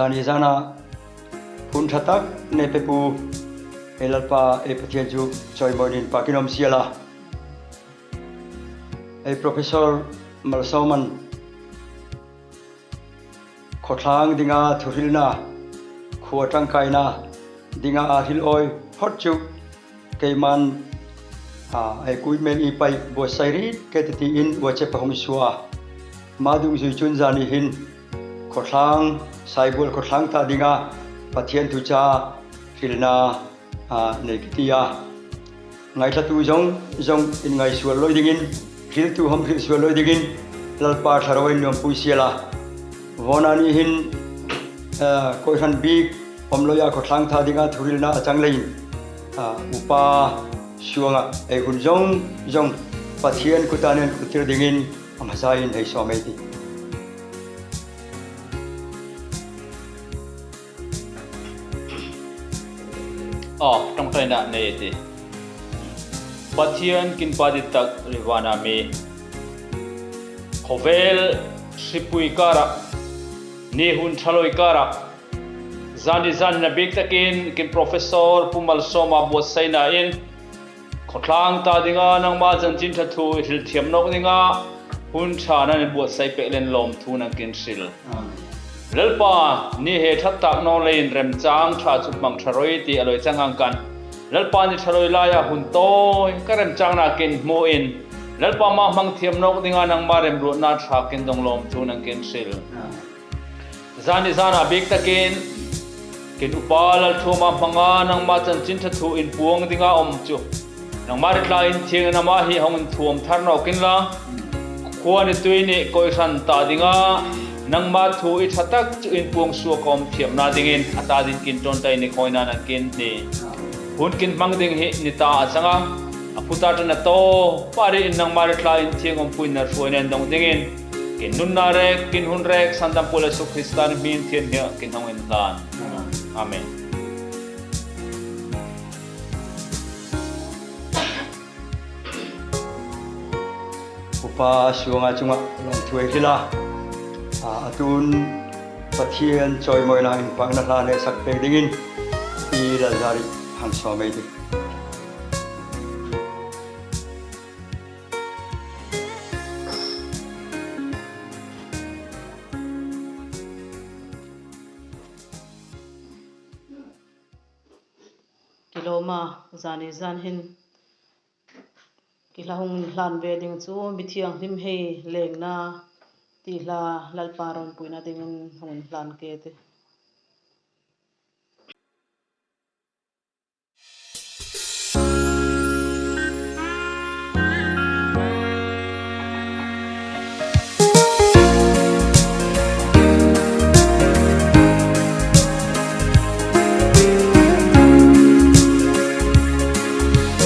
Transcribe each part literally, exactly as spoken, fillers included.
Zani zana hun ṭha tak nei petu ei Lalpa ei Pathian chu chawimawiin inpakin um sien la. Ei Professor Malsawman khawtlang dinga thuhrilna, khuo ṭangkaina dinga a hril awi phawt chu keiman, a, ei kuimen ei pai buotsai ri ke ti tiin buotsai pa hung suo. Ama dungzui chun zani hin khawtlang, Saibuol khawtlang ta dinga Pathian thuchah hrilna, a, nei ka ti a. Ngaithlatu zong zong inngaihsuol loi dingin, hriltu hom hrilsuol loi dingin Lalpa thlarau innuompui sien la. Vawna ni hin, a, kohran bik awm loia khawtlang ta dinga thuhrilna a chang leiin, a, Upa Suanga ei hun zong zong Pathian kuta nen kutir dingin a hmasain hei sawm ei tih. Aw, ṭawngṭaina nei ei tih. Pathian kin pa dit tak ri vana mi, khawvel hripui kara, ni hun ṭha loi kara, zani zan a bik takin kin Professor Pu Malsawma buotsainain, khawtlang ta dinga nangma chanchin ṭha thu i hril thiam nawk dinga hun ṭha nan buotsai pek leiin lawmthu nangin hril. Amen. Lalpa, ni hi ṭha tak naw leiin remchang ṭha chu hmang ṭha rawi ti a lawi chang ang khan, Lalpa, ni ṭha lawi laia hun tawi ka remchang nakin hmuin, Lalpa, ma hmang thiam nawk dinga nangma remruotna ṭha kin dong lawmthu nangin hril. Amen. Zani zana bik takin kin Upa Lalthuoma hmanga nangma chanchin ṭha thu inpuong dinga um chu, nangma ri tla inthiengin ama hi hung inthuom thar nawk inla, khuo ni tui ni kohran ta dinga nangma thu i ṭha tak chu inpuong suok a um thiemna dingin a ta dingin ṭawngṭai ni khawina nangin ni. Hun kin hmang ding hi ni ta a chang a, a phuta ṭan a tawp a ri in nangma ri tla inthieng umpuina hruoina dong dingin, kin nunna rek, kin hun rek, Sandam Pawl Isu Krista hmingin thienghlim kin hung inhlan. Amen. Upa Suanga chunga lawmthu ei hril a. A, a tun Pathian chawimawina inpakna hla nei sak pek dingin i Lalzari hang sawm ei tih. Kilawm a, zani zan hin ki hla hung inhlan ve ding chu, Mi Thianghlim Hei Lengna ti hla Lalpa rawnpuina dingin hung inhlan ke ti.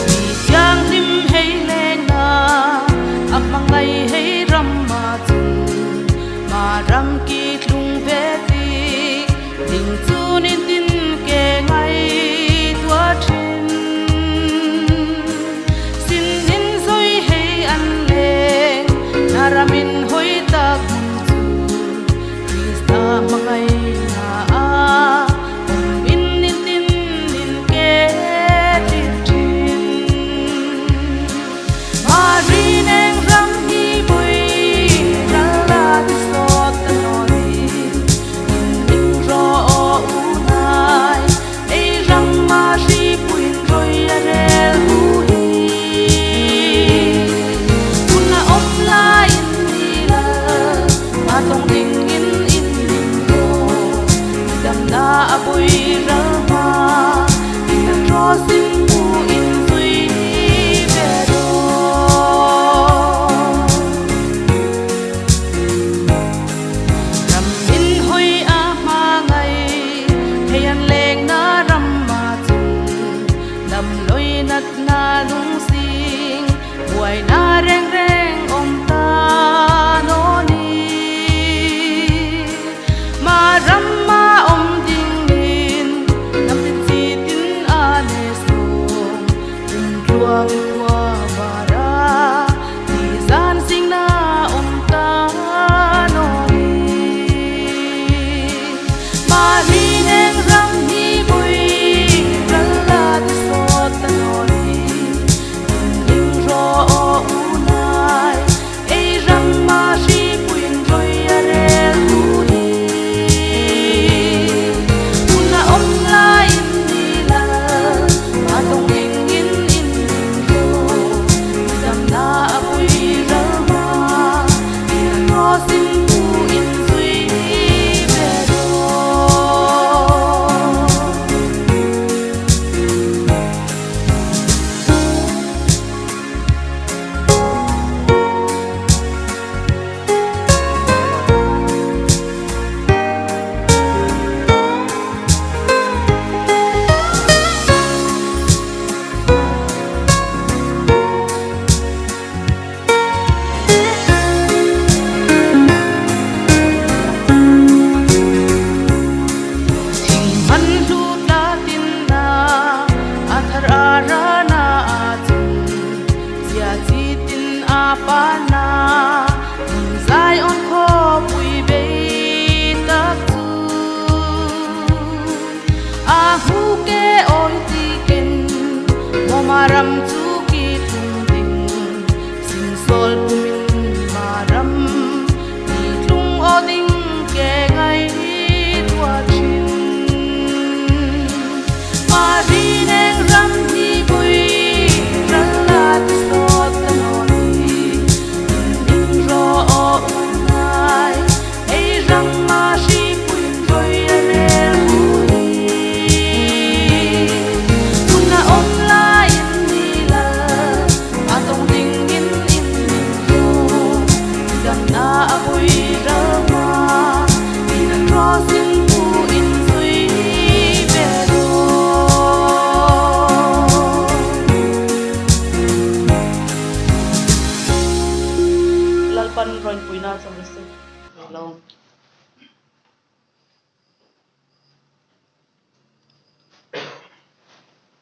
Mi thianghlim hei lengna, a hmangai hei rama chun, ma ram ki tlung ve ti,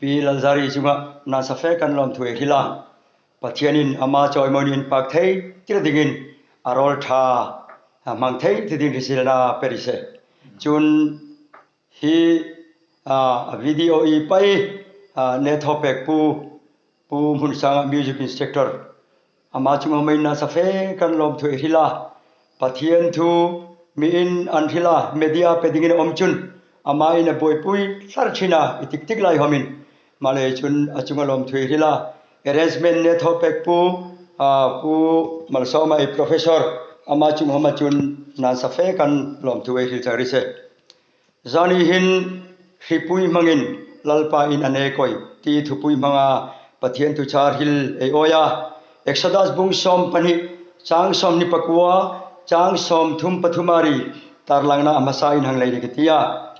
Pi Lalzari chunga nasa fe kan lawmthu ei hril a. Pathianin ama chawimawi inpak thei tir dingin a rawl ṭha a hmang thei ti dingin hriselna pe ri se. Chun hi, a, a video i pai, a, ne thaw pek pu, Pu Hmunsanga music instructor. Ama chunga hmangin nasa fe kan lawmthu ei hril a. Pathian thu mi in an hril a, media pe dingin a awm chun, ama in a buoipui thar ṭhin a, i tik tik lai khawmin. Malei chun a chunga lawmthu ei hril a. Arrangement ne thaw pek pu, a, Pu Malsawma ei professor, ama chunga hmanga chun nasa fe kan lawmthu ei hril chang ri se. Zani hin hripui hmangin Lalpa in a ne koi ti thupui hmanga Pathian thu char hril ei awi a. Exodus bung sawm pahni, chang sawmhni pakua, chang sawmthum pathum a ri, tarlangna a hmasa in hang lei ni ka ti a.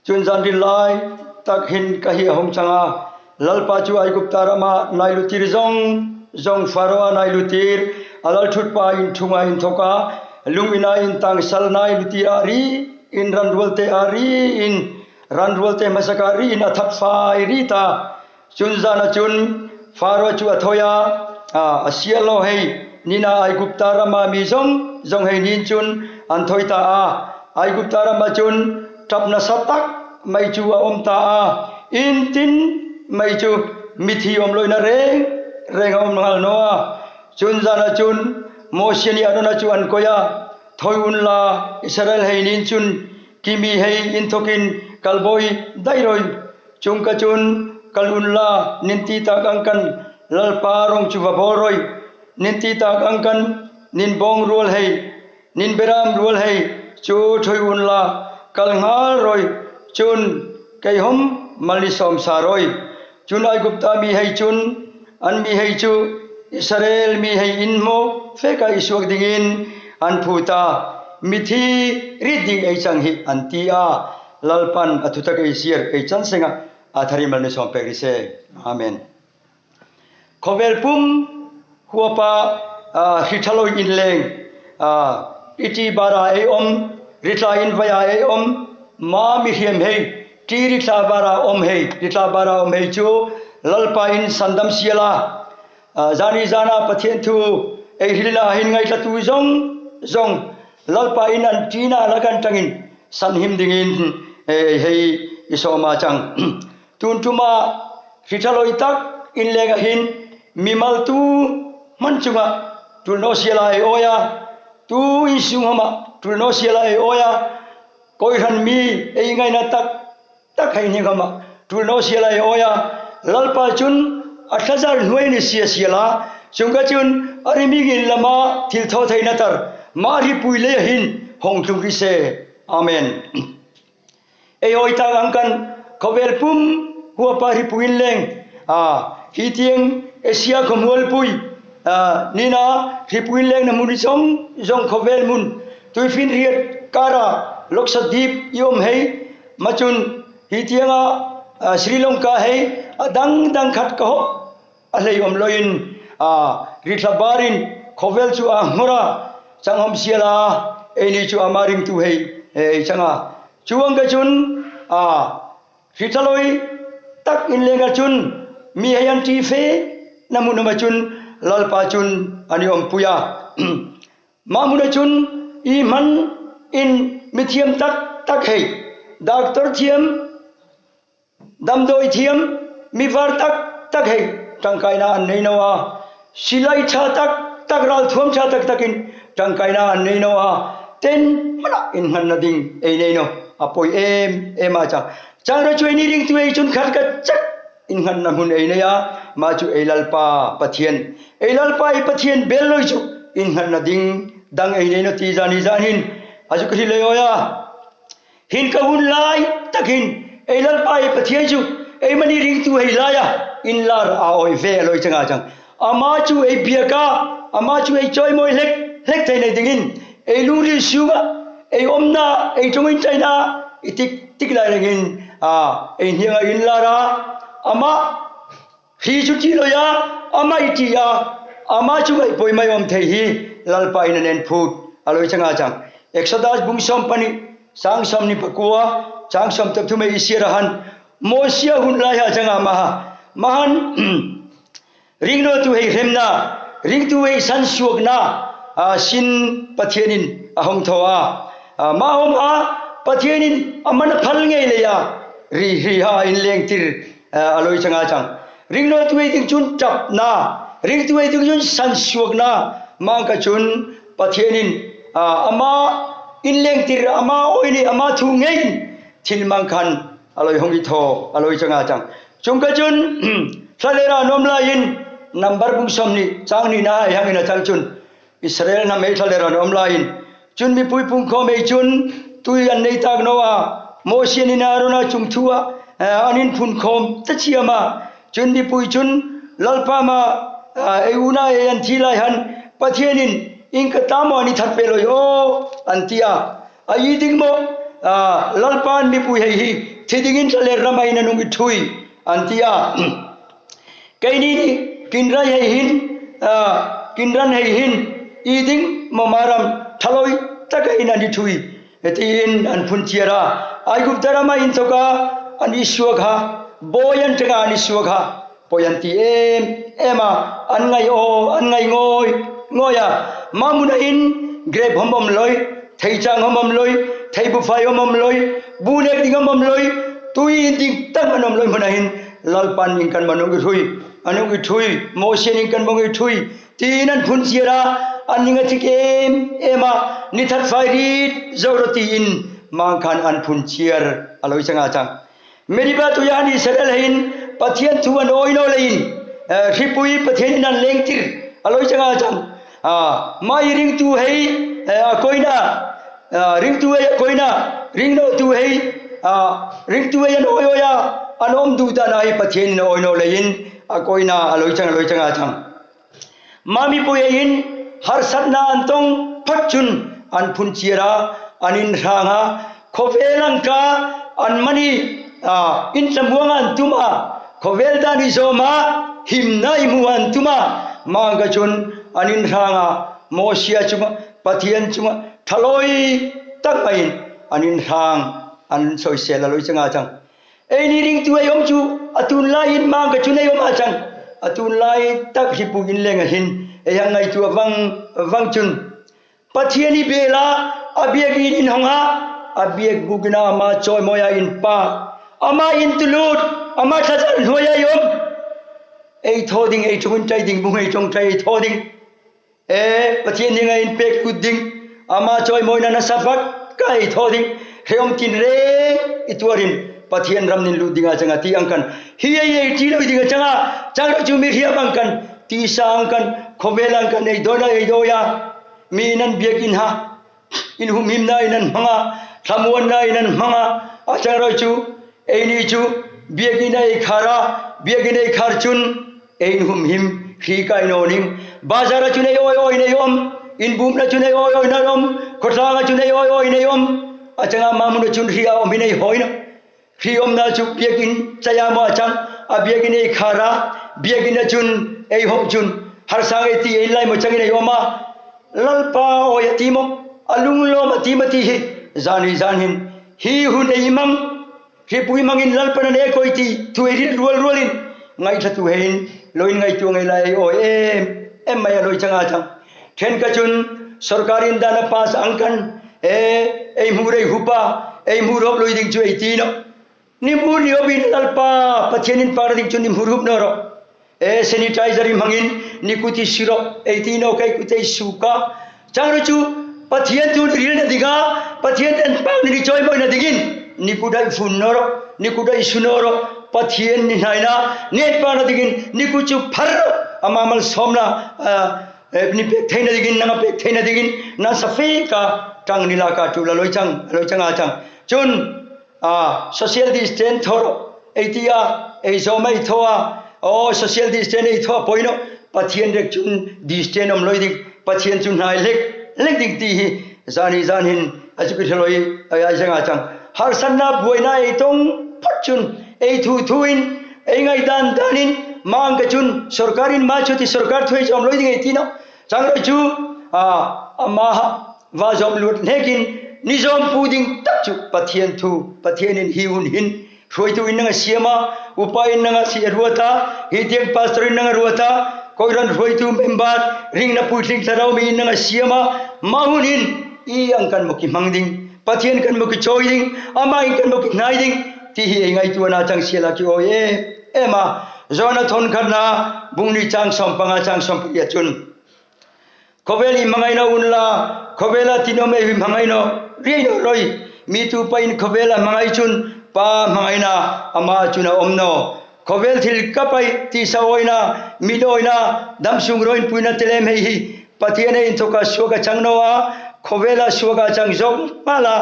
Chun zan ri lai tak hin ka hi a hung chang a. Lalpa chu Aigupta rama nai lutir zong, zong Pharaoa nai lutir, a lalṭhutpa in thunga inthawka, lung ina in tangsal nai lutir a ri, in ran ruolte a ri, in ran ruolte hmasaka ri, in a thak fai ri ta. Chun zana chun Pharaoa chu a thawi a, a, a sial lo hei, nina Aigupta rama mi zong, zong hei nin chun an thawi ta a. Aigupta rama chun ṭap nasa tak mai chu a awm ta a. In tin mai chu mithi awm loina reng, reng a awm nghal naw a. Chun zana chun Mosie ni Arona chu an koi a. Thawi unla Israel hei nin chun ki mi hei inthawkin kal buoi dai rawh. Chungka chun kal unla, nin ti tak ang khan Lalpa rawng chu va bawl rawh. Nin ti tak ang khan nin bawng ruol hei, nin beram ruol hei chu thawi unla, kal nghal rawh. Chun keihawm mal ni sawm sa rawh. Chun Aigupta mi hei chun an mi hei chu Israel mi hei inhmaw feka i suok dingin an phut a. Mithi rit ding ei chang hi an ti a. Lalpan a thu tak ei siar ei chan senga a tharin mal ni sawm pek ri se. Amen. Khawvel pum huapa, a, hri ṭha lo inleng, a, i ṭi bara ei awm, ri tla in vaia ei awm, ma mi hriam hei, ṭi ri tla bara awm hei, ri tla bara awm hei chu Lalpa in sandam sial a. A, zani zana Pathian thu ei hrilna hin ngaithlatu zong, zong, Lalpa in an ṭina la kan tangin sanhim dingin, e, hei i sawm a chang. Tun tuma hri ṭha lo tak inlenga hin mimal tu hman chunga ṭul naw siela ei awi a. Tu insung hama ṭul naw siela ei awi a. Kohran mi ei ngaina tak tak hei ni hama ṭul naw siela ei awi a. Lalpa chun a thlazar hnuoi ni sia siela. Chungka chun a ri mi ngin lama thil thaw theina tar ma hripui leia hin hong tlung ri se. Amen. Ei awi tak ang khan khawvel pum huapa hripui inleng, a, hi tieng Asia khawmuolpui, a, nina hripui inlengna hmun zong zong khawvel hmun Tuifinriat kara Lakshadweep i awm hei, ma chun hi tienga, a, Sri Lanka hei a dang dang khat ka hawp a hlei awm loin, a, ri tla barin khawvel chu a nghawr a, changhawm siela, eini chu ama ringtu hei, e, ei chang a. Chuong ka chun, a, hri ṭha lo tak inlenga chun mi hei an ṭi fena hmun hama chun Lalpa chun an i awmpui a. Ma hmuna chun i hman in mi thiam tak tak hei, doctor thiam, damdawi thiam, mi var tak tak hei, tangkaina an nei naw a. Silai ṭha tak tak, ralthuam ṭha tak takin tangkaina an nei naw a. Ten hmana innghatna ding ei nei naw a, poi em em a chang. Chang ro chu eini ringtu ei chun khat ka chak innghatna hmun ei nei a, ma chu ei Lalpa Pathian. Ei Lalpa ei Pathian bel lo chu innghatna ding dang ei nei naw ti zani zanin a zuk hril ei awi a. Hin ka hun lai takin ei Lalpa ei Pathian chu eimani ringtu hei laia inlar a awi ve a lo chang a chang. Ama chu ei biek a, ama chu ei chawimawi hlek hlek thei nei dingin, ei lungril sunga, ei awmna, ei ṭawngṭaina, i tik tik lai rengin, a, ei hnienga inlar a, ama hri chu ti lo a, ama i ti a, ama chu ei poimaw awm thei hi Lalpa in a nen phut a lo chang a chang. Exodus bung sawm pahni, chang sawmhni pakua, chang sawm tak thum ei siar a han. Mosia hun lai ha chang a ma ha. Ma han, ringnawtuhai hremna, ringtuhai sansuokna, a sin Pathienin a hung thaw a. A, ma hawm a, Pathienin a man a phal ngei leia, ri, ri ha inlengtir, a, a lo chang a chang. Ringnawtuhai ding chun ṭapna, ringtuhai ding chun sansuokna, mangka chun Pathienin, a, ama inlengtir, ama awini, ama thu ngei thil mangkhan a lo hung i thaw, a lo chang a chang. Chungkha chun, thlalera an awm laiin, Number bung sawmhni, chang hnina hai hangin a chang chun, Israel hnam ei thlalera an awm laiin. Chun mipui pungkhawm ei chun, tui an nei tak naw a, Mosie le Arona chungthua, eh, an inphun khawm ta chiam a. Chun mipui chun, Lalpa hmaa, eh, ei unau ei an thi lai han, Pathienin, ieng ka ta maw an i that pei lo aw, an ti a. A hi ding maw, a, Lalpan mipuihai hi, thi dingin thlalera hmaa hin an hung i ṭhui, an ti a. Keini ni, kinraihai hin, a, kinranhai hin, hi ding maw ma ram, thaloi taka hin an i ṭhui, tiin an phun chiar a. Aigupta rama inthoka, an i suok a, bawi an taka an i suok a. Pawi an ti em em a, an ngai aw, an ngai ngoi, ngoi a. Ma hmuna hin grep hom hom loi, theichang hom hom loi, theibufai hom hom loi, bu nek ding hom hom loi, tui in ding tak an hom loi hmuna hin, Lalpan ieng kan hmang i ṭhui, an hung i ṭhui, Mosie ieng kan hmang i ṭhui, tiin an phun chiar a, an ning a thik em em a, ni that fai rit zo rawh tiin, mangkhan an phun chiar, a lo chang a chang. Meriba tuia hin Israel hin Pathien thu an awi naw leiin, eh, hripui Pathienin an lengtir, a lo chang a chang. Ah, ma hi ringtuhai, eh, a kawina, ah, ringtuhai a kawina, ringnawtuhai, ah, ringtuhai an awi awi a, an awm duh ta naw hi Pathienin awi naw leiin, a kawina, a lo chang, a lo chang a chang. Ma mipuihai hin harsatna an tawng phawt chun an phun chiar a, an inhrang a, khawvel ang kha an mani, a, inthlamuong an tum a, khawvel dan hi zawm a, himna hi hmu an tum a, mangka chun an inhrang a, Mosie chunga, Pathien chunga, thaloi tak maiin an inhrang, an soisel a lo chang a chang. Eini ringtuhai awm chu, a tunlaiin mangka chun ei awm a chang. A tunlai tak hripui inlenga hin, ei hang ngaituo vang, vang chun. Pathien hi bel a, a biek in inhawng a, a biek bukina ama chawimawi a inpa. Ama intulut, ama thlazar hnuoia ei awm. Ei thaw ding, ei ṭawngṭai ding, bu ei ṭawngṭai ei thaw ding. E, Pathien dinga inpek lut ding, ama chawimawina nasa vak ka ei thaw ding, hreawm tinreng i tuarin, Pathien ram ning lut dinga changa ti ang khan. Hi ei ei ti lo ding a changa, chang ro chu mi hriam ang khan, tisa ang khan, khawvel ang khan, ei dawina ei dawia, mi nan biek in ha, inhumhimna in an hmanga, thlamuonna in an hmanga, a chang ro chu, Eini chu, biek in ei khara, biek in ei khar chun, ei inhumhim, hri kai naw ning. Bazara chun ei awi awi nei awm, inbumna chun ei awi awi nei awm, khawtlanga chun ei awi awi nei awm. A changa ma hmuna chun hri a awm hi nei hawi naw. Hri awmna chu biek in chaya maw a chang, a biek in ei khara, biek ina chun ei hawm chun. Harsang ei ti ei lai maw changin ei awm a. Lalpa awi a ti maw, a lunglawm a ti maw ti hi. Zani zan hin, hi hun ei mang. Hripui hmangin Lalpan a nei koi ti, thu ei hril ruol ruolin, ngaithlatuhaiin, lo inngaituo ngei la ei awi em, em mai a lo changa chang. Ṭhenkhat chun, sorkarin dana pass ang khan, e, ei hmur ei hup a, ei hmur hop lo ding chu ei ti naw. Ni hmur ni hopin Lalpa, Pathienin pakna ding chu ni hmur hup naw ro. E, sanitizer hmangin, ni kut i su ro, ei ti naw ka kut ei suok a. Chang ro chu, Pathien thu ni hrilna dinga, Pathien inpakna ni chawimawina dingin, ni kut ei fun naw ro, ni kut ei su naw ro, Pathien ni hnaina, ni inpakna dingin, ni kut chu phar ro, ama malsawmna, a, e, ni pek theina dingin, nanga pek theina dingin, nasa fe ka, tang ni la ka tu la lo chang, lo changa chang. Chun, A, social distance thaw ro, ei ti a, ei zawm ei thaw a, aw, social distance ei thaw a pawi naw, Pathien rek chun distance awm lo ding, Pathien chun hnai lek, lek ding ti hi, zani zan hin, a chu ki thaloi, a, a zanga chang. Harsatna buoina ei tawng phawt chun, ei thu thuin, ei ngaidan danin, mangka chun, sorkarin ma chu ti sorkar thu ei zawm lo ding ei ti naw. Chang ro chu, a, ama ha, va zawm lut hnekin, ni zawm pu ding tak chu Pathien thu, Pathienin hi hun hin, Hruoitu in nang a siem a, upa in nang a si ruot a, hi tieng pastor in nang a ruot a, koiran hruoitu member, ringna puitling thlarau mi in nang a siem a, ama hun in ieng am kan mo ki hmang ding, Pathien kan mo ki chawi ding, ama ieng kan mo ki hnai ding, ti hi ei ngaituona chang siela ki awi em em a. Johana thawn khatna, bung hni chang sawm panga chang sawm pariet chun. Khawvel i hmangai naw unla, khawvela tin awm ei hmangai naw, riei naw roi. Mi tu pa in khawvela hmangai chun, pa hmangaina ama chun a awm naw. Khawvel thil ka pai, tisa awina, mit awina, dam sung rawipuina te lem hei hi, Pathien ei inthoka suoka chang naw a, khawvela suoka chang zawk hma la.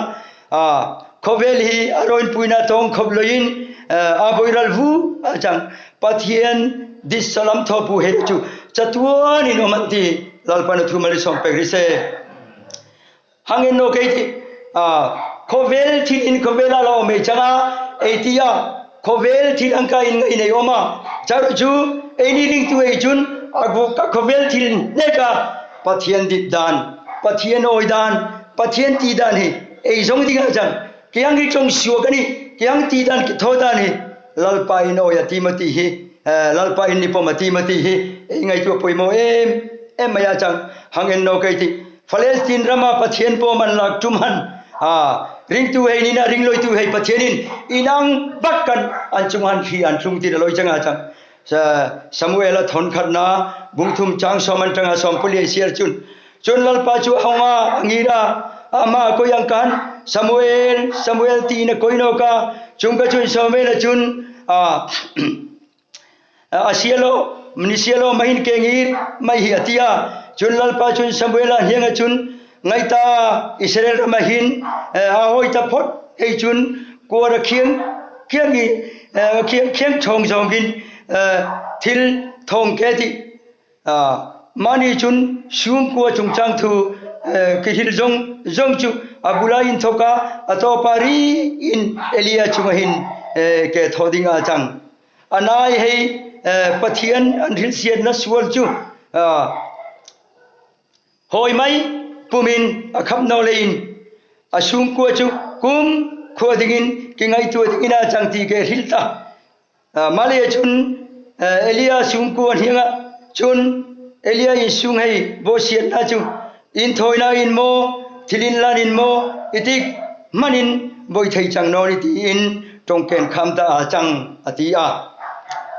A, khawvel hi a rawipuina tawng khawp loin, eh, a boiral vu a chang. Pathien dit salam thaw pu hei chu, chatuanin awm an ti, Lalpan a thu mal sawm pek ri se. Hang en naw kei ti, a, khawvel thil in khawvela lo mei changa, ei tia, khawvel thil ang ka in ngai nei awm a. Chau chu, ei ni ringtu ei chun, a gu ka khawvel thil neka, Pathien dit dan, Pathien awi dan, Pathien ti dan hi, ei zawng ding a chang. Kei ang hi chawng suok a nih, kei ang ti dan ki thaw dan hi, Lalpa in awi a ti ma ti hi, eh, Lalpa in ni pawm a ti ma ti hi, ei ngaituo poimaw em, em mai a chang, hang en naw kei ti. Palestine rama Pathien pawm an lak tum han. A, ringtu hei nina, ringloitu hei Pathienin, in ang bak kan, an chung han hri an tlung ti la loi chang a chang. Sa-, Samuela thawn khatna, bung thum chang sawm an changa sawm pali ei siar chun. Chun Lalpa chu a hung a, a ngir a, ama koi ang khan, Samuel, Samuel tiin a koi nawk a, chuong ka chun Samuela chun, a, a sielo, ni sielo ma hin ke ngir, mai hi a tia. Chun Lalpa chun Samuela hnianga chun, ngai ta Israel rama hin, eh, a hawi ta phawt, hei chun, kuara khieng, khieng i, eh, khieng, khieng thawng zawngin, eh, thil thawng ke ti. A, mani chun sungkua chungchang thu, eh, ki hril zawng, zawng chu a bula inthoka, a tawpa ri in Elia chunga hin, eh, ke thaw ding a chang. A nai hei, eh, Pathien an hrilsietna suol chu, a, hawi mai pumin a khap naw leiin, a sungkua chu kum khua dingin ki ngaituo dingin a chang ti ke hril ta. A, mani chun, eh, Elia sungkua hnianga chun Elia in sung hei bawsietna chu, inthawina in maw, thil inlan in maw, i tik hmanin bawi thei chang naw ni tiin ṭawngken kham ta a chang a ti a.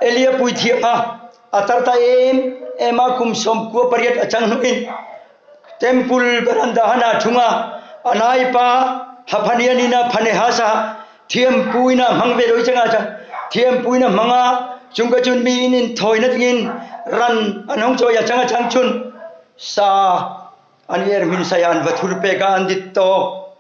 Elia puithiam a, a tar ta em em a, kum sawmkua pariet a chang hnuin, temple veranda hana thunga, a naipa, Hapania nina Phanehasa, thiempuina hmang ve loi changa chang. Thiempuina hmanga, chuong ka chun mi in inthawina dingin, ran an hung chawi a changa chang chun. Sa, an er hmin saya an va thur peka an dit tawk.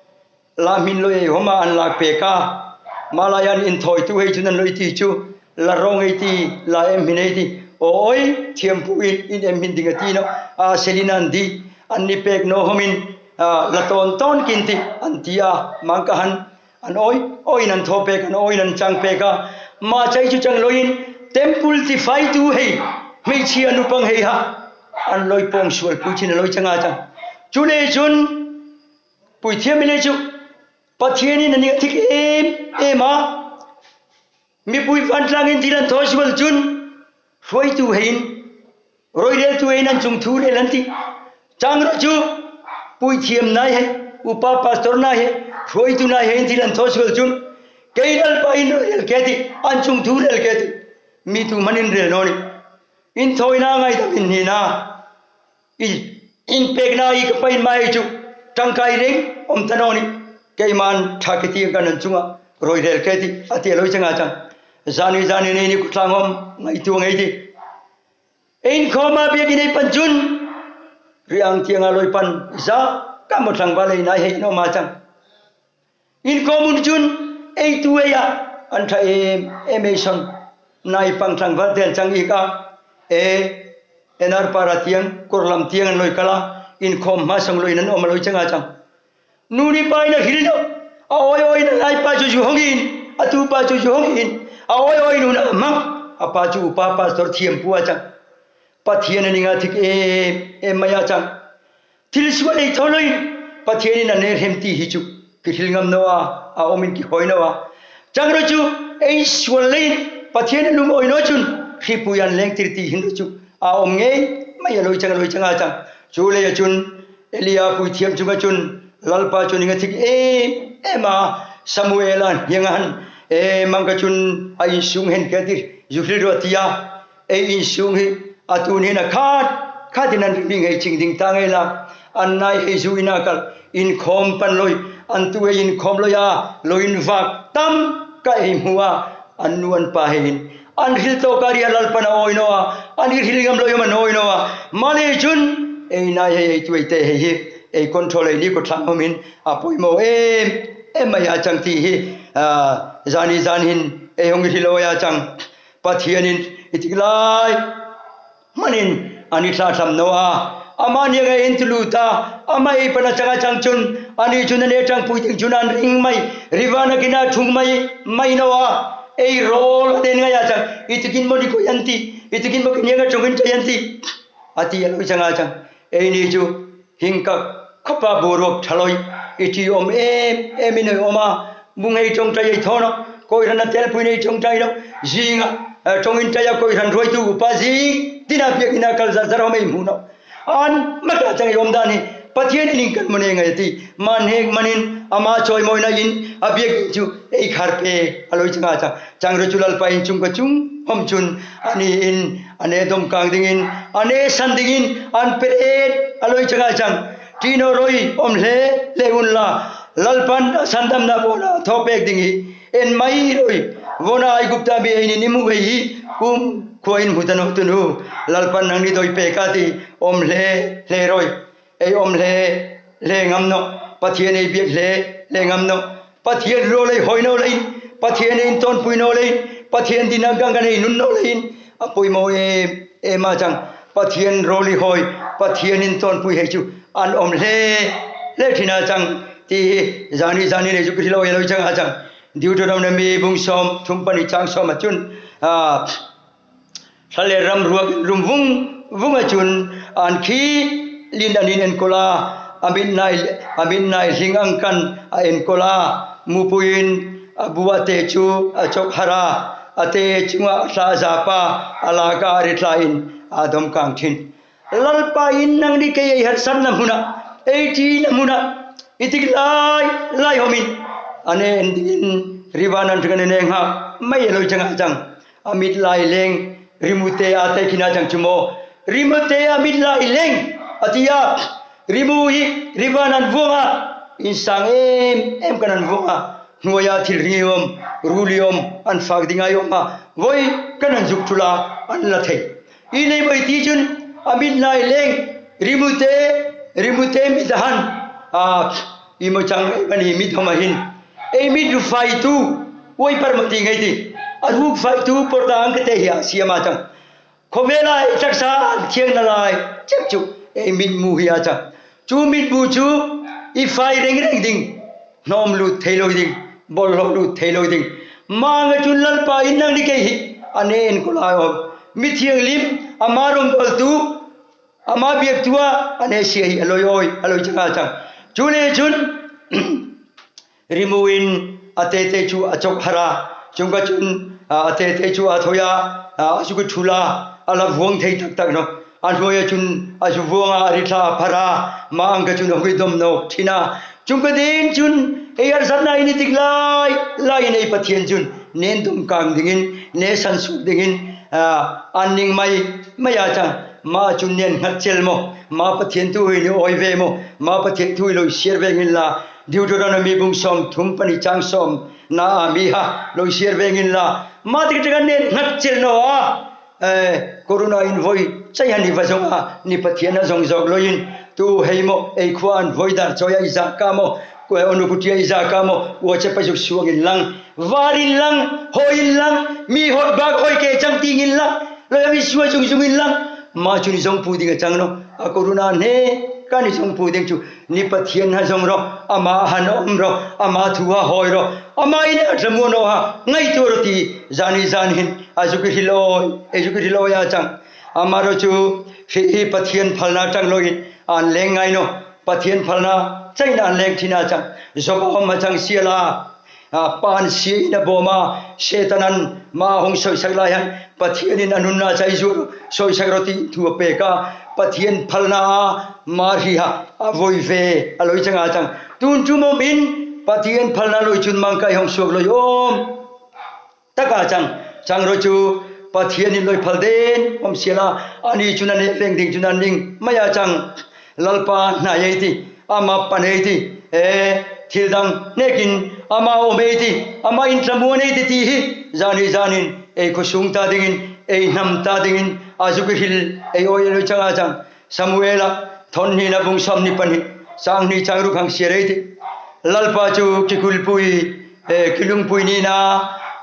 La hmin loi ei homa an lak peka. Malai an inthawtu hei chun an loi ti chu. La rawng ei ti, la em hmin ei ti. Aw awi, thiempuin, in em hmin ding a ti naw. A selin an di, an ni pek naw homin, a, la tawn tawn kin ti, an ti a, mangka han, an awi, awiin an thaw pek, an awiin an chang pek a. Ma chai chu chang loin, temple tifaitu hei, hmeichhia nupang hei ha. An loi pawng suol pui chin a loi changa chang. Chu le chun, puithiam mi le chu, Pathienin a ni thik em em a. Mipui vantlangin thil an thaw suol chun, hruoitu hein, roireltu hein an chungthu rel an ti. Chang ro chu, puithiam nai hei, upa pastor nai hei, hruoitu nai hein thil an thaw suol chun, kei Lalpa in roirel ke ti, an chungthu rel ke ti. Mi tu hmanin rel naw ni. Inthawina ngaidam in ni na. I, inpekna i ka pain mai chu, tangkai reng awm ta naw ni. Keiman ṭha ke ti kan an chunga, roirel ke ti, a ti a loi changa chang. Zani, zani nei ni kutlang awm, ngaituo ngei ti. Inkhawma biek in ei pan chun, riang tianga loi pan, za, ka mo tlangval ei nai hei naw ma chang. Inkhawm un chun, ei tu ei a, an ṭha em em ei sawn. Nai pang tlangval ten chang ik a, e, enar para tiang, kurlam tiang an loi kala, inkhawm hma sang loi nan awm a loi changa chang. Nu ni pa in a hril dawk, a awi awi na nai pa chu zu hawngin, a tu pa chu zu hawngin, a awi awi nu na hmang, a pa chu upa pastor thiempu a chang. Pathien a ni nga thik em em mai a chang. Thil suol ei thaw loin, Pathienin a ner hem ti hi chu, ki hril ngam naw a, a awmin ki hawi naw a. Chang ro chu, Ei suol leiin Pathien a lum awi naw chun, hripui an leng tir ti hin chu a um ngei mei a, lo chang, lo chang a chang. Chu leia chun Elia puithiam chunga chun Lalpa chun a thik em em a, Samuel an hieng ang, e, mang ka chun a insung hen ka tir, zu hril rawh a ti a. Ei insung hi a tun hin a khat khatin an ring ei ching ding ta ngei la. An nai hei zu ina kal, inkhawm pan loi, an tu hei inkhawm loi a, lo invak tam ka ei hmu a, an nu an pa hei hin. An hril tawk a ri a, Lalpan a awi naw a, an hril ngam loi am a awi naw a. Mani chun ei nai hei, ei tu ei te hei hi ei control ei ni ko thlang hom hin a poimaw em em mei a chang ti hi, a, zani zan hin ei hung hril awi a chang. Pathienin i tik lai hmanin an i thlathlam naw a. Ama ni ngai in tulu ta, ama ei pan a chang a chang chun, ani chun an e tangpui ding chun an ring mei, riva na kina thung mei, mei naw a. Ei rol den ngai a chang, i tikin mo ni ko yan ti, i tikin mo kin yang a chungin ta yan ti. A ti a lo chang a chang. Ei ni chu hing ka khawpa boruok thaloi, i ti om em em in ei om a. Bung ei ṭawngṭai ei thaw naw, koi hran a telpui nei ṭawngṭai naw. Zinga, eh, ṭawngin ṭaia koi hran ruoitu upa zing tina biek ina kal zar zar hom ei hmu naw. An maka chang ei om dan hi Pathienin kan mo nei ngai ti. Man hek manin ama chawimawina in a biek chu ei khar pek a lo chang a chang. Chang ro chu Lalpa in chung ka chung hom chun, ani in, an e dawm kang dingin, an e san dingin, an peret a lo chang a chang. Ti naw roi, om hle hle unla. Lalpan a sandamna vawna thaw pek ding hi en mei roi. Vawna Aigupta mi ei ni ni mu hei hi kum khuoa in hmu ta naw tu nu. Lalpan nangni doi pek a ti, om hle hle roi. Ei om hle hle ngam naw. Pathien ei biek hle hle ngam naw. Pathien rawl ei hoi naw leiin, Pathien ei intawnpui naw leiin, Pathien dina gang kan ei nun naw leiin a poimaw em em a chang. Pathien rawl ei hoi, Pathien intawnpui hei chu an om hle hle ṭhin a chang ti hi zani zani nei chu ka hril awi a lo chang a chang. Deuteronomy bung sawm thum pani chang sawm a chun, a, thla le ram ruok rum vung vung a chun an khi lin an in enkawl a, a mit nai, a mit nai hling ang kan a enkawl a, mupuiin a bu a te chu a chawk har a, a te chunga a thla zap a, a lak a, a ri thlain a dawm kang ṭhin. Lalpa in nangni kei ei harsatna hmuna, ei ṭina hmuna, i tik lai lai homin an e en dingin riva nan ṭhung an e nghak mei a lo chang a chang. A mit lai leng, rimu te a te khin a chang chu maw. Rimu te a mit lai leng a ti a. Rimu hi riva nan vuong a, insang em em kan an vuong a. Hnuoia thil ring i um, rul i um, an fak ding a i um a. Voi kan an zuk ṭul a, an la thei. I nei voi ti chun a mit lai leng, rimu te, rimu te mit a han. A, i mo chang ei mani mit hom a hin. Ei mit ru fai tu, voi par mo ti ngai ti. A ru fai tu por ta ang ka te hi a siam a chang. Khawvela ei taksa an thiengna lai chep chu ei mit mu hi a chang. Chu mit mu chu i fai reng reng ding. Hnawm lut thei lo ding, bol lo lut thei lo ding. Manga chun Lalpa in nangni kei hi an e enkawl a om. Mi thienghlim, ama rongbawltu, ama biektu a an e sie hi a lo awi, a lo chang a chang. Chu le chun, rimuin a te te chu a chawk har a, chungka chun, a, a te te chu a thawi a, a, a zuk ṭhul a, a la vuong thei tak tak naw. A hnuoia chun a zu vuong a, a ri thla a phar a, ma ang ka chun a hui dawm nawk ṭhin a. Chungka din chun ei harsatna in i tik lai lai in ei Pathien chun nen dawm kang dingin, nen sansuok dingin, a, an ning mei mei a chang. Ma chun nen nghat chel maw, ma Pathien thu hi ni awi ve maw, ma Pathien thu hi lo share ve ngin la. Deuteronomy bung sawm thum pani chang sawm na a mi ha lo share ve ngin la. Ma tik tik an nen nghat chel naw a. Eh, corona in voi chai han ni va zong a, ni Pathien a zong zawk loin, tu hei maw, ei khuo an voi dar chawia i zak a maw, khuo Unukkutia i zak a maw, ua che pa zuk suok in lang, var in lang, hawi in lang, mi hawt bak hawi ke chang ting in lang, lo ya mi suo zung zung in lang, ma chu ni zong pu ding a chang naw, a corona hne ka ni zong pu ding chu, ni Pathien ha zong ro, ama han om ro, ama thu ha hawi ro, ama in a tlamu naw ha, ngaituo ro ti, zani zan hin, a zuk hril awi, ei zuk hril awi a chang. Ama ro chu, hi, hi Pathien phalna tang loin, an leng ngai naw, Pathien phalna, chaina an leng ṭhin a chang. Job a om a chang siela. a pan sie in a bawm a, Setanin ama hung soisak lai hin Pathienin a nunna chai zuol, soisak rawh ti thu a pek a, Pathien phalna a Mari hi a voi ve a lawi chang a chang. Tun chu mawm in Pathien phalna lawi chun mangkai hung suok lawi awm tak a chang. Chang rawh chu Pathienin lawi phal den awm sien la, ani chun a ne leng ding chun a ning mai a chang. Lalpa hnai ei ti, ama pan ei ti, e, thil dang nekin ama awm ei ti, ama inthlamuon ei ti ti hi zani zanin ei khawsung ta dingin, ei hnam ta dingin a zuk hril ei awi a lawi chang a chang. Samuela thawn hnina bung sawmhni pahni, chang hni chang ruk hang sie ei ti. Lalpa chu kikulpui, e, kilungpui nina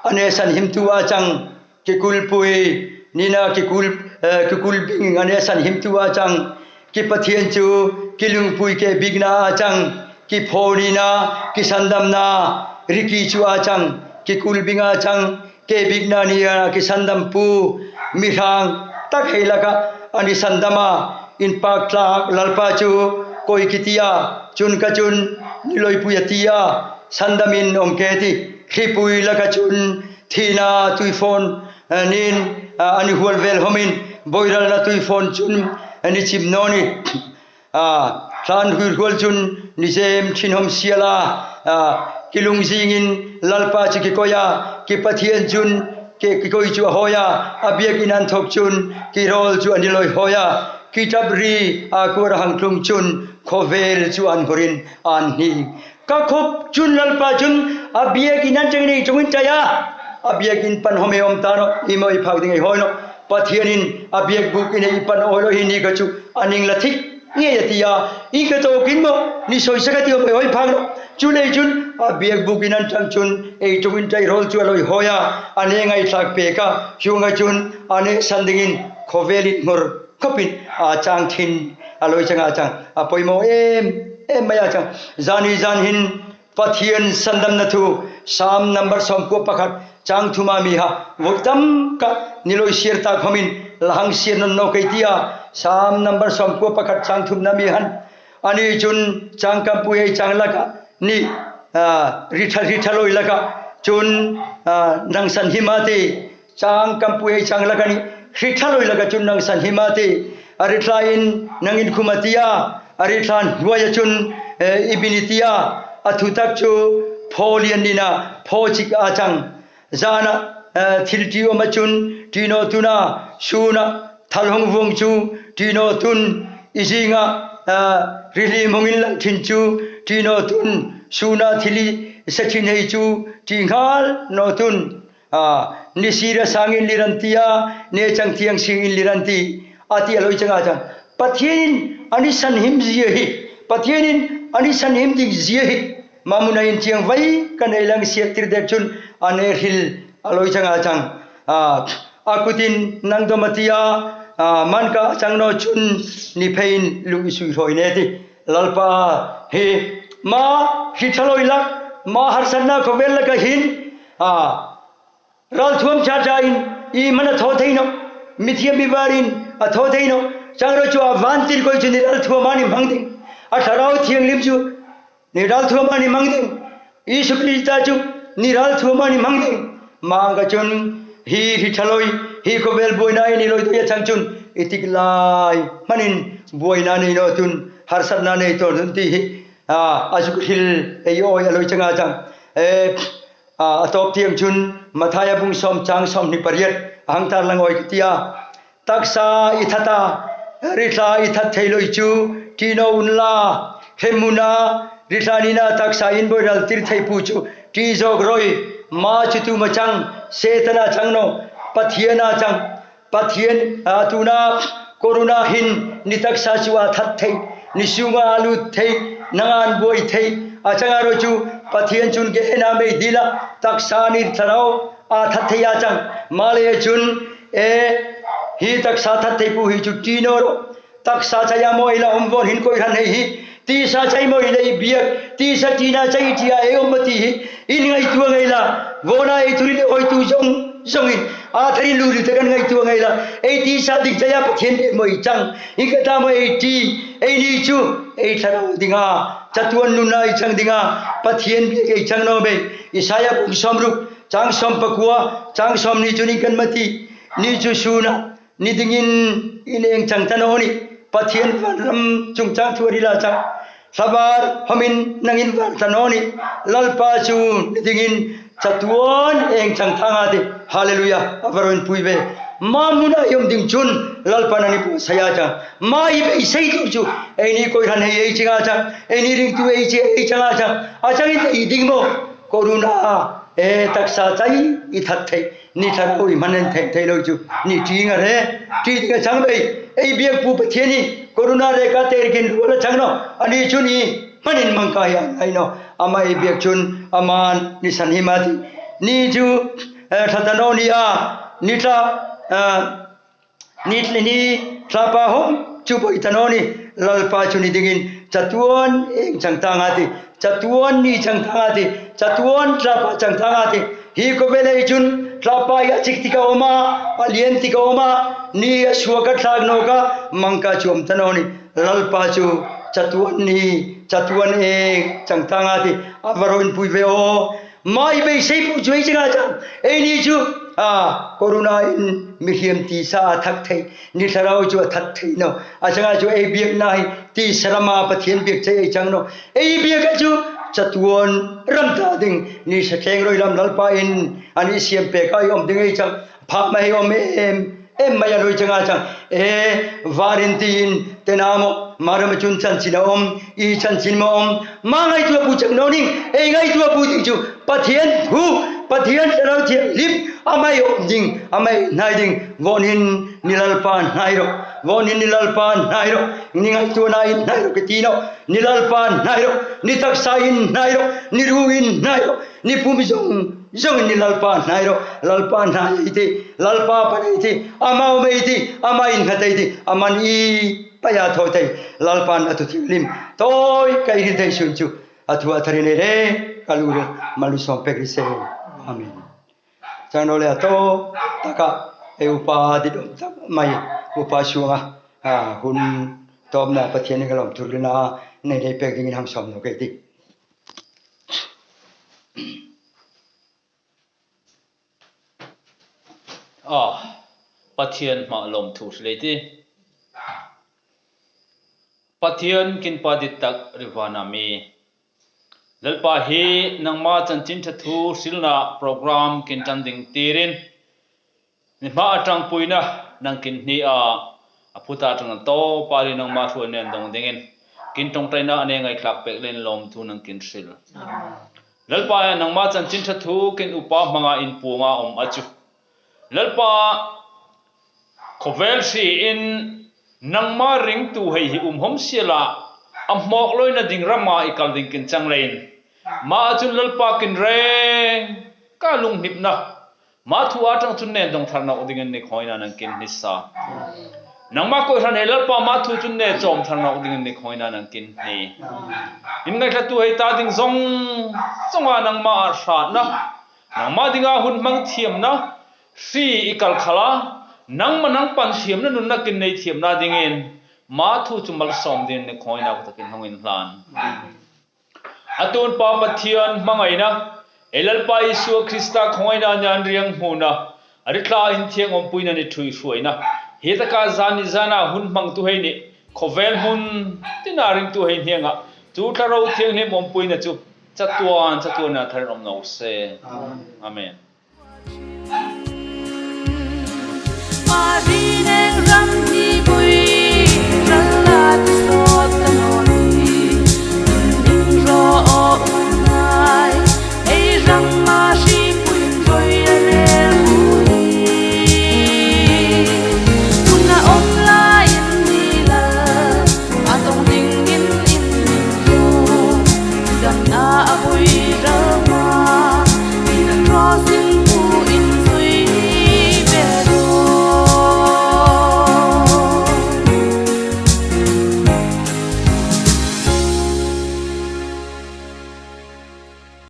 a ne sanhimtu a chang. Kikulpui nina kikul, e, kikulbing a ne sanhimtu a chang. Ki Pathien chu kilungpui kebikna a chang. Kiphawnina, kisandamna, riki chu a chang. Kikulbing a chang. Kebikna nia kisandampu, mi hrang tak hei laka a ni sandam a, inpak tlak Lalpa chu koi ki ti a, chun ka chun ni lawipui a ti a, sandamin awm ke ti, hripui laka chun thina tuifawn, eh, nin, ah, a ni hual vel hawmin, boiralna tuifawn chun, eh, ni chim naw ni. A, tlan huirhual chun ni zem thin hawm sien la, a, kilungzingin Lalpa chu kikoi a, ki Pathien chun ki, kikoi chu a hawi a, a biek in an thawk chun ki rawl chu a ni lawi hawi a, ki ṭap ri a kuar hang tlung chun khawvel chu an hmurin an hni. Ka khop chun Lalpa chun a biek in an chang nei chungin chai a, a biek in pan hawm ei awm ta naw, i mawi phak ding ei hawi naw. Pathienin a biek buk in ei pan awi lo hi ni ka chu a ning la thik ngei a ti a, i ka tawkin maw, ni soisak a ti awm ei hawi phak naw. Chu lei chun a biek buk in an chang chun ei chungin chai rawl chu a lawi hawi a, a ne ngaithlak pek a, chuonga chun a ne san dingin khawvelin hmur khawpin a chang thin a lawi chang a chang. A poimaw em em mai a chang. Zani zan hin Pathien sandamna thu, Sam number sawmkua pakhat, chang thuma mi ha, voi tam ka ni lawi sir ta khawmin, la hang sir nawn naw kei ti a, Sam number sawmkua pakhat chang thumna mi han. Ani chun chang kampui ei chang laka, ni, a, ri ṭha, ri ṭha lawi laka, chun, a, nang sanhim a ti, chang kampui ei chang laka ni, ri ṭha lawi laka chun nang sanhim a ti, a ri ṭhain nang inkhum a ti a, a ri ṭha hnuoia chun, eh, i bin i ti a, a thutak chu phaw lian nina, phaw chik a chang. Zana, eh, thil ṭi awm a chun, ṭi naw tun a, suna, thal hawng vuong chu, ṭi naw tun, i zinga, eh, ri hlim hawng inlang thin chu, ṭi naw tun, suna thil i sa thin hei chu, ṭi nghal naw tun. A, ni sira sangin liran ti a, ne chang thiang singin liran ti, a ti a lawi chang a chang. Pathienin a ni sanhim zia hi, Pathienin a ni sanhim ding zia hi, mamuna in chiang vai ka nei lang siat tir dek chun a ne hril a lawi chang a chang. A, a kutin nang dawm a ti a, a, man ka chang naw chun ni pheiin lung i sui hrawi ne ti. Lalpa hi, ma hri ṭha lawi lak, ma harsatna khawvel laka hin, a, Ralthuam ṭha ṭhain, i hman a thaw thei naw, mi thiam mi varin a thaw thei naw, chang rawh chu a vantirkoi chu ni ralthuam a ni hmang ding. A Thlarau Thienghlim chu ni ralthuam a ni hmang ding. Isu Krista chu ni ralthuam a ni hmang ding. Manga chun hi hri ṭha lawi, hi khawvel buoina i ni lawi dawia chang chun, i tik lai hmanin buoina nei naw tun, harsatna nei tawk tun ti hi, a, a zuk hril ei awi a lawi chang a chang. E, A, a tawp tieng chun Mathaia bung sawm chang sawmhni pariet a hang tarlang awi ka ti a. Taksa i that a, ri ṭha i that thei lawi chu ṭi naw unla, hremhmuna ri ṭha nina taksa inbuoi ral tir thei pu chu ṭi zawk rawi, ma chu tu am a chang, Setana chang naw, Pathiena chang. Pathien, a, tuna corona hin ni taksa chu a that thei, ni sunga a lut thei, nanga an buoi thei, a changa rawh chu Pathien chun Gehena mei dila taksa ni thlarau a that thei a chang. Male chun, e, hi taksa that thei pu hi chu ṭi naw rawh. Taksa chai a maw ei la, um vawng hin koi hran hei hi. Tisa chai maw ei la i biek, tisa ṭina chai i ṭi a ei um a ti hi. In ngaituo ngei la, vawna ei thuri le awitu zong, zongin. A tharin luri te kan ngaituo ngei la. Ei tisa dik chai a Pathien be maw ei chang. Hi ka ta maw ei ṭi, ei ni chu, ei thlarau dinga. Chatuan nunna ei chang dinga Pathien biek ei chang naw bek. Isaia bung sawmruk, chang sawmpakua, chang sawmhni chu ning kan mati. Ni chu sûna ni dingin in eng chang ta naw nih. Pathien vanram chungchang thu a hril a chang. Thlavar hawmin nang in var ta naw nih. Lalpa chu ni dingin chatuan eng chang ta ngai a tih. Hallelujah. A va rawn pui ve. Hma hmuna i um ding chun Lalpan a ni buotsai a chang. Hma i beisei tu chu eini koi hran hei ei chang a chang. Eini ringtu ei che ei chang a chang. A chang i ding maw? Corona e taksa chai i that thei. Ni thlarau i hman en thei thei lo chu. Ni ṭi nga re. Ṭi ding a chang bei. Ei biekpu Pathien hi corona le ka ter kin ruol a chang naw. A ni chu ni hmanin mangka hi a ngai naw. Ama ei biek chun aman ni san hi ma ti. Ni chu eh, thla ta naw ni a. Ni thla eh, ni thla ni thlapa hawm chu boi ta naw ni. Lalpa chu ni dingin chatuan eng chang ta ngai a tih. Chatuan ni chang ta ngai a tih. Chatuan thlapa chang ta ngai a tih. Hi khawvel ei chun thlapa hi a chik tik a um a, a lian tik a um a, ni a suok a thlak nawk a, mangka chu um ta naw ni. Lalpa chu chatuan ni, chatuan eng chang ta ngai a tih. A va rawn pui ve aw. Hma i beisei pu chu ei chang a chang. Eini chu a corona in mihriem tisa a that thei. Ni thlarau chu a that thei naw. A changa chu ei biekna hi tisa rama Pathien biek che ei chang naw. Ei biek chu chatuan ram ta ding. Ni sa thleng roi lam Lalpa in a ni siam pek a i um ding ei chang. Pha mai um em. Em mai a rawn chang a chang. E, varin tiin, tena maw, hma rama chun chanchin a um, i chanchin maw um. Hma ngaituo pu chang naw ning, ei ngaituo pu ding chu. Pathien thu, Pathien Thlarau Thienghlim, ama ei um ding, ama ei hnai ding. Vawn hin ni Lalpa hnai rawh, vawn hin ni Lalpa hnai rawh. Ni ngaituona in hnai rawh ka ti naw. Ni Lalpa hnai rawh, ni taksa in hnai rawh, ni ru in hnai rawh. Ni pum zawng zawng ni Lalpa hnai rawh, Lalpa hnai ei tih, Lalpa pan ei tih, ama um ei tih, ama innghat ei tih, aman i paia thaw thei, Lalpan a thu thienghlim tawi ka hril thei sun chu, a thu a tharin ei le, ka lu ro, mal sawm pek ri se. Amen. Chang naw le a tawp taka, ei upa dit um tak mai, upa sunga, a, hun tawpna Pathien ka lawm thurna, nei lei pek dingin hang sawm naw kei tih. A, Pathien hma lawmthu hril ei tih. Pathien kin pa dit tak ri vana mi. Lalpa hi nangma chanchin ṭha thu hrilna program kin ṭan ding tirin. Ni hma a ṭangpuina nang kin hni a, a phut a ṭan tawpa ri nangma hruai nen dawng dingin. Kin ṭawngṭaina a nei ngaithlak pek leiin lawmthu nang kin hril. Lalpa nangma chanchin ṭha thu kin upa hmanga in puonga um a chu. Lalpa khawvel hriin nangma ringtu hei hi um hawm siela a hmawk loina ding rama i kal ding kin chang leiin. Hma a chun Lalpa kin reng ka lunghnipna. Hma thu a ṭang chun nen dawng thar nawk dingin ni khawina nang kin hni sa. Nangma koi hran hei Lalpa hma thu chun nen chawm thar nawk dingin ni khawina nang kin hni. In ngaithlatu hei ta ding zawng zawnga nangma a hratna. Nangma dinga hun hmang thiemna. Hri i kal khala. Nangma nang pan thiemna nunna kin nei thiemna dingin. Hma thu chu malsawm dingin ni khawina ka takin hung inhlan. A tun pa Pathien hmangaina, ei Lalpa Isua Krista khawngaina nân riang hmuna, a ri tla inthieng awmpuina ni ṭhuoi hruaina. Hi taka zani zana hun hmangtu hei ni, khawvel hmun tina ringtu hei hnienga, chu Thlarau Thienghlim awmpuina chu, chatuan, chatuana thar awm naw se. Amen. Amen.